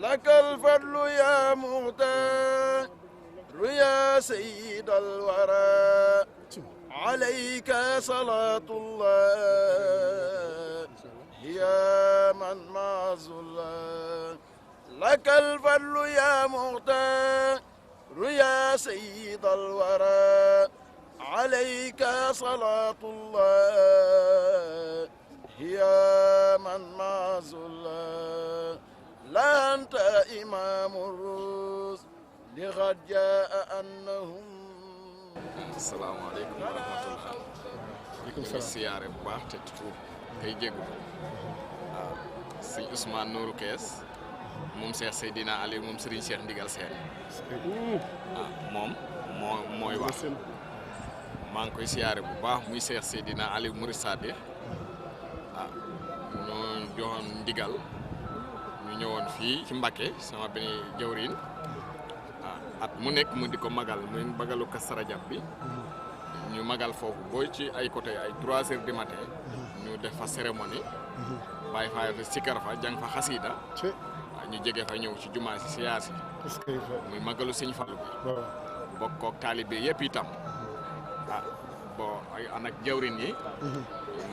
لك الفضل يا مختار يا سيد الورى عليك صلاة الله يا من معزول لك الفضل يا مختار يا سيد الورى عليك صلاة الله يا من معزول لا أنت إمام الرسل لقد جاء أنهم. asalaamaaleykum wa rahmatullah. waaleykum ñu ngi siyaare bu baax te tuub tey jégu waaw sëñ Ousmane Nourou Kees moom Cheikh Seydina Ali moom Serigne Cheikh Ndigal Sène moom mooy wax maa ngi koy siyaare bu baax muy Cheikh Seydina Ali Mourid Sadikh ñoo joxoon ndigal ñu ñëwoon fii ci Mbacké sama benn jawriñ at mu nekk mu di ko magal muy bagalu Kazu Rajab bi ñu magal foofu booy ci ay côté ay 3 heures du matin ñu def fa cérémonie bàyyi fa sikar fa jàng fa xasiida ñu jege fa ñëw ci jumaa si siyaar si muy magalu Sëñ Fallu bi bokk ak taalibe yëpp itam bon ay an ak jawrin yi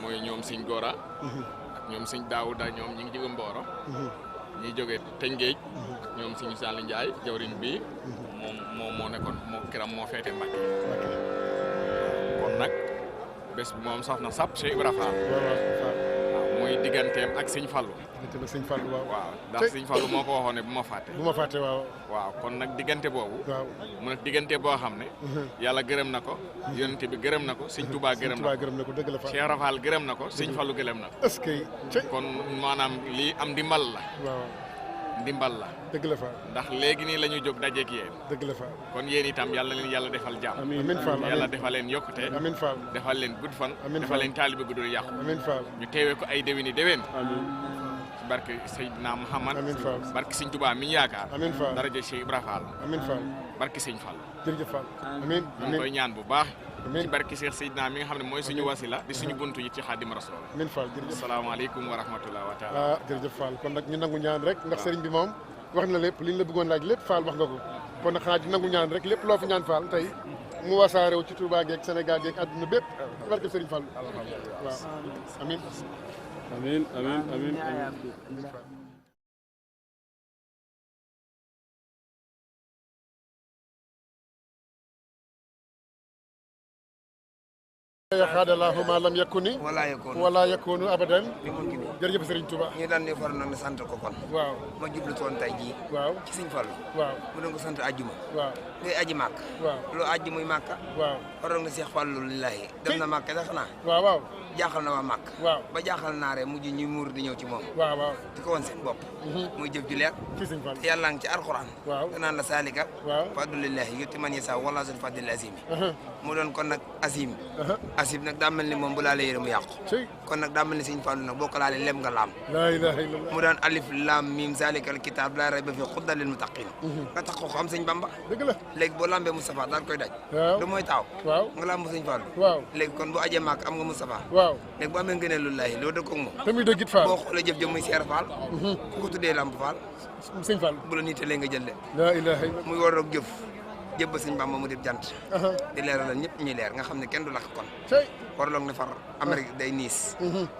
mooy ñoom Sëñ Gora ak ñoom Sëñ Daawuda ñoom ñi ngi jóge Mbooro ñi jóge Tëngéej ñoom Sëñ Sall Ndiaye jawrin bi moom moo nekkoon moo kiram moo feete Mbacké kon nag bés bi moom saf na sap Cheikh Ibra Fall muy digganteem ak Sëñ Fallu waaw ndax Sëñ Fallu moo ko waxoon ne bu ma fàtte waaw kon nag diggante boobu mu nekk diggante boo xam ne yàlla gërëm na ko yonent bi gërëm na ko Sëñ Tuubaa gërëm na ko Cheikh Ibra Fall gërëm na ko Sëñ Fallu gërëm na ko kon maanaam lii am ndimbal la dëgg la fa ndax léegi nii la ñu jóg dajeek yéen dëgg la fa kon yéen itam yàlla leen yàlla defal jàmm amiin Fall yàlla defal leen yokkute amiin Fall defal leen gudd fan defal leen taalibe gu dul yàqu amiin Fall ñu teewee ko ay déwéni déwén amiin barke Seydina Muhammad amiin Fall barke Sëñ Tuubaa mi ñu yaakaar amiin Fall daraja Cheikh Ibra Fall amiin Fall barke Sëñ Fall jërëjëf Fall amiin ñu koy ñaan bu baax ci barke Cheikh Seydina mi nga xam ne mooy suñu wasila di suñu buntu yi ci Xaadim Rasul amiin Fall jërëjëf asalaamaaleykum wa rahmatullah wa taala jërëjëf Fall kon nag ñu nangu ñaan rek ndax sëriñ bi moom wax na lépp li ñu la bëggoon laaj lépp Fall wax nga ko kon nag xanaa di nangu ñaan rek lépp loo fi ñaan Fall tey mu wasaarew ci Touba geeg Sénégal geeg àdduna bépp barke sëriñ Fall waaw amiin yaxaadalaahu ma lam yakuni wala yakunu abadan jërëjëf Serigne Touba ñu daan ne far nag ne sant ko kon waaw ma jublu toon tey jii waaw ci Sëñ Fallu waaw mu doon ko sant ajjuma waaw ngay aji màkk waaw loo aji muy màkka waaw waroon na Seex Fallu lillahi dem na màkk da xanaa waaw jaaxal na waa màkk waaw ba jaaxal naare mujj ñu muur di ñëw ci moom waaw di ko woon seen bopp muy jëf ju leer ci Sëñ Fallu te yàlla ngi ci alxuraan waaw danaan la saalika waaw fadlulillahi yutti man yasa wala zul fadlil azimi mu doon kon nag asim nag daa mel ni moom bu laalee yére mu yàqu kon nag daa mel ni Sëñ Fallu nag boo ko laalee lem nga laam la ilaha illallah mu daan alif lam mim zalikal kitab la rayba fi hudan lil muttaqin nga tax ko am Sëñ Bamba dëgg la léegi boo lambee Moustapha daal koy daj du mooy taaw nga lamb Sëñ Fallu léegi kon bu ajee maak am nga Moustapha léegi bu amee ngëneel lullahi loo dëkkoog moom te muy dëggit Fall boo xoolee jëf jëm muy Seer Fall ku ko tuddee Lamp Fall Sëñ Fall bu la niitalee nga jël de la ilaha illallah muy war roog jëf jëbba Sëñ Bamba mu dib jant di leeralal ñëpp ñuy leer nga xam ne kenn du lakk kon warloog ne far Amérique day niis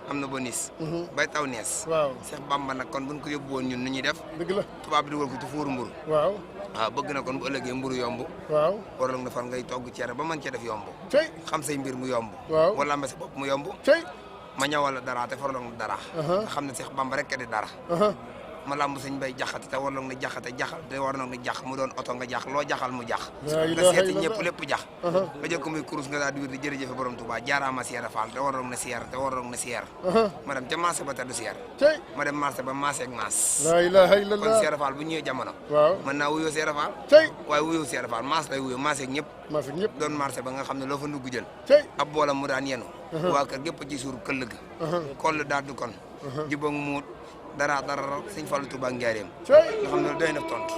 am na ba niis bay taw nees Seex Bamba nag kon buñ ko yóbbu woon ñun nu ñuy def dëgg la tubaab bi dugal ko ci fuuru mburu waaw bëgg na kon bu ëllëgee mburu yomb warloog ne far ngay togg cere ba mën cee def yomb xam say mbir mu yomb wala mba sa bopp mu yomb ma ñëwal dara te farloog na dara nga xam ne Seex Bamba rek di dara ma lamb Sëñ Bay jaxate te warloog na jaxate jaxal te warloog na jax mu doon oto nga jax loo jaxal mu jax nga seeti ñëpp lépp jax nga jël ko muy kurus nga daal di wér di jërëjëfe borom Touba jaaraama Seera Fall te warloog na seer te warloog na seer ma dem ca marché ba te du seer ma dem marché ba marché ak maas la ilaha illallah kon Seera Fall bu ñëwee jamono mën naa wuyoo Seera Fall waaye wuyoo Seera Fall maas lay wuyoo marché ak ñëpp doon marché ba nga xam ne loo fa ndugg jël ab boolam mu daan yenu waa kër gépp ci suur këll ga koll daal du kon jibong muut dara Sëñ Fallu Touba Njaareem nga xam ne doy na tontu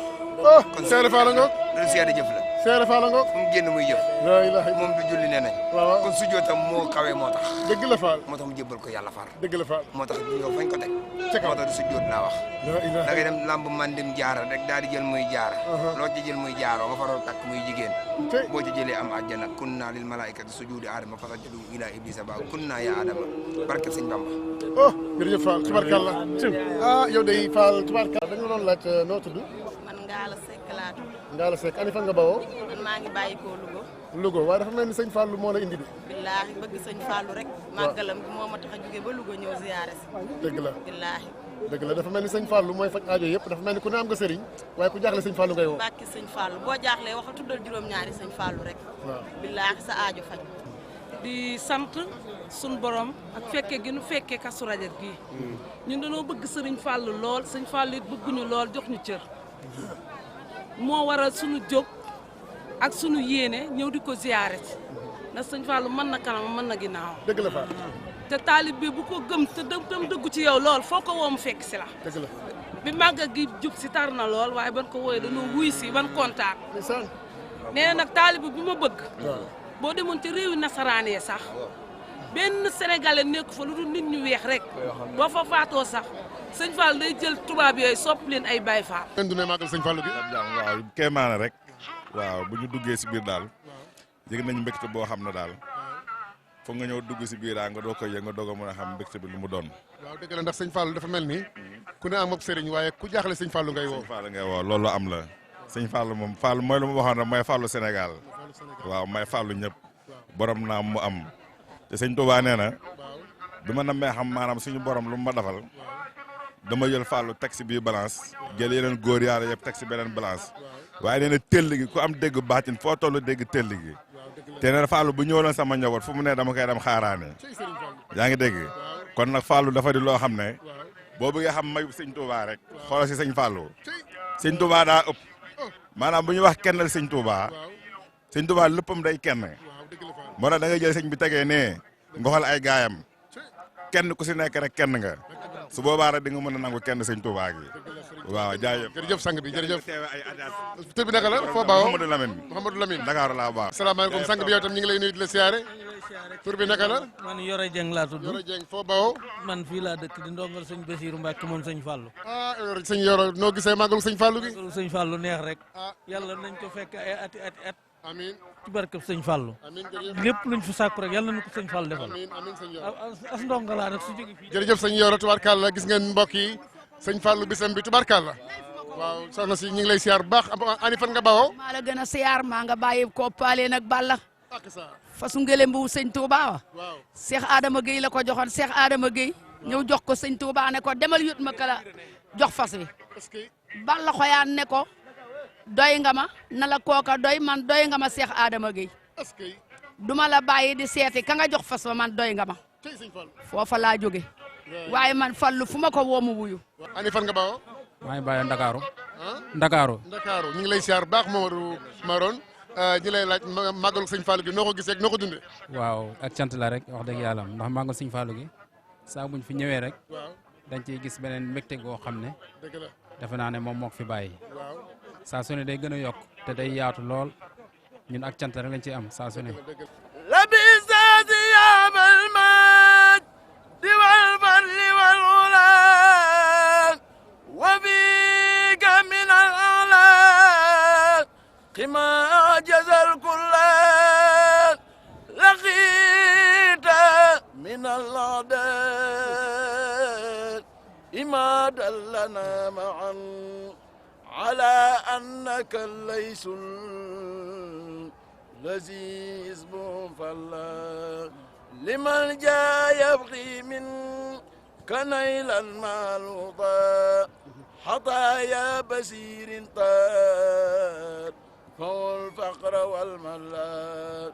kon Seera Fall nga lu seede jëf la seere Fall nga fu mu génn muy jëf la ilaha moom du julli nee nañ waaw kon sujjootam moo kawe moo tax dëgg la Fall moo tax mu jébbal ko yàlla far dëgg la Fall moo tax yow fañ ko teg ca kaw moo tax du sujjoot laa wax la ilaha da ngay dem lamb man dem jaara rek daal di jël muy jaara loo ci jël muy jaaroo nga faroo takk muy jigéen boo ci jëlee am àjjana kunna lil malaikati sujudi aadama fasajadu ila iblisa ba kunna ya aadama barke sëñ Bamba oh jërëjëf Fall tubarkalla yow day Fall tubarkalla dañ la doon laaj noo tudd man Ngalla Seck laa tudd. Ngalla Seck ani fan nga bawoo man maa ngi bàyyi ko Louga. Louga waaye dafa mel ni sëñ Fallou moo la indi de billaahi bëgg sëñ Fallou rek. màggalam bi moo ma tax a jóge ba Louga ñëw ziyaare si. dëgg la billaahi. dëgg la dafa mel ni sëñ Fallou mooy faj aajo yëpp dafa mel ni ku ne am nga sëriñ waaye ku jaaxle sëñ Fallou ngay woo bàkki sëñ Fallou boo jaaxlee wax tuddal juróom-ñaari sëñ Fallou rek. waaw billaahi sa aajo faj. di sant sun borom ak fekke gi nu fekkee Kazu Rajab gi ñun dañoo bëgg sëriñ Fallou lool sëñ Fallou it bëgguñu lool jox ñu cër moo waral sunu jóg ak sunu yéene ñëw di ko ziyaare ci ndax sëñ Fallou mën na kanam mën na ginnaaw dëgg la Fall te taalib bi bu ko gëm te tam dëggu ci yow lool foo ko woo mu fekk si la dëgg la bi màgga gi jub si tar na lool waaye ban ko wooyee dañoo wuy si ban kontaan nee na nag taalib bi ma bëgg boo demoon ci réewi nasaraan yi sax benn sénégalais nekku fa lu dul nit ñu weex rek boo fa faatoo sax sëñ Fall day jël tubaab yooyu sopp leen ay Baay Faal. ngeen dundee màggal sëñ Fallou gi. waaw kéemaane rek waaw bu ñu duggee si biir daal yëg nañ mbégte boo xam ne daal foog nga ñëw dugg si biir nga doo koy yëg nga doog a mën a xam mbégte bi lu mu doon. waaw dëgg la ndax sëñ Fallou dafa mel ni ku ne am ak sëriñ waaye ku jaaxle sëñ Fallou ngay woo. sëñ Fallou ngay woo loolu am la sëñ Fallou moom Fallou mooy lu ma waxoon rek mooy Fallou Sénégal waaw mooy Fallou ñëpp borom naa mu am te sëñ Touba nee na bi ma namee xam maanaam suñu borom lu mu ma defal dama jël Fallou teg si biir balance jël yeneen góor yàlla yëpp teg si beneen balance waaye nee na tell gi ku am dégg baatin foo tollu dégg tell gi te nee na Fallou bu ñëwaloon sama njaboot fu mu ne dama koy dem xaaraane yaa ngi dégg kon nag Fallou dafa di loo xam ne boo bëggee xam mayu sëñ Touba rek xoolal si sëñ Fallou sëñ Touba daa ëpp maanaam bu ñu wax kennal sëñ Touba sëñ Touba léppam day kenn moo tax da ngay jël sëñ bi tegee nee nga xool ay gaayam kenn ku si nekk rek kenn nga su boobaa rek di nga mën a nangu kenn sëñ Touba gi waaw jaajëf jërëjëf sang bi jërëjëf teewe ay adaat tur bi naka la foo baaxoo Mouhamadou Lamine Mouhamadou Lamine Dakar laa baax salaamaaleykum sang bi yow tam ñu ngi lay nuyu di la siyaare tur bi naka la man Yoro Dieng laa tudd Yoro Dieng foo baaxoo man fii laa dëkk di ndongal sëñ Bassirou Mbacke moom sëñ Fallou sëñ Yoro noo gisee màggalu sëñ Fallou gi sëñ Fallou neex rek yàlla nañ ko fekk ay ati amiin ci barkeb sëñ Fallou amiin jërëjëf lépp luñ fi sàkku rek yàlla na ko sëñ Fallou defal amiin amiin sëñ Yoro as ndonga laa nag su jóge fii jërëjëf sëñ Yoro tubaarkàlla gis ngeen mbokk yi sëñ Fallou bisam bi tubaarkàlla waaw soxna si ñu ngi lay siyaar bu baax ani fan nga bawoo maa la gën a siyaar maa nga bàyyi ko paale nag Balla fasu ngelem bu sëñ Touba wa Cheikh Adama Gueye la ko joxoon Cheikh Adama Gueye ñëw jox ko sëñ Touba ne ko demal yut ma kala jox fas wi Balla xoyaan ne ko doy nga ma na la kooka doy man doy nga ma Cheikh Adama Gueye duma la bàyyi di seeti ka nga jox fas wa man doy nga ma foofa laa jóge waaye man Fallu fu ma ko woo mu wuyu ani fan nga bawoo maa ngi bàyyi Ndakaaru Ndakaaru ñu ngi lay siyaar baax Mamadou Maron ñi lay laaj màggalu sëñ Fallou gi noo ko gisee ak noo ko dundee waaw ak cant la rek wax dëgg yàlla ndax màggal sëñ Fallou gi saa buñ fi ñëwee rek dañ ciy gis beneen mbégte goo xam ne defe naa ne moom moo ko fi bàyyi saa su ne day gën a yokk te day yaatu lool ñun ak cant rek lañ ciy am saa su ne كما أعجز الكل لقيت من الأعداء إما دلنا معا على أنك ليس الذي اسمه فلا لمن جاء يبغي منك نيلا معلوطا حطايا بسير طار فهو الفقر والملات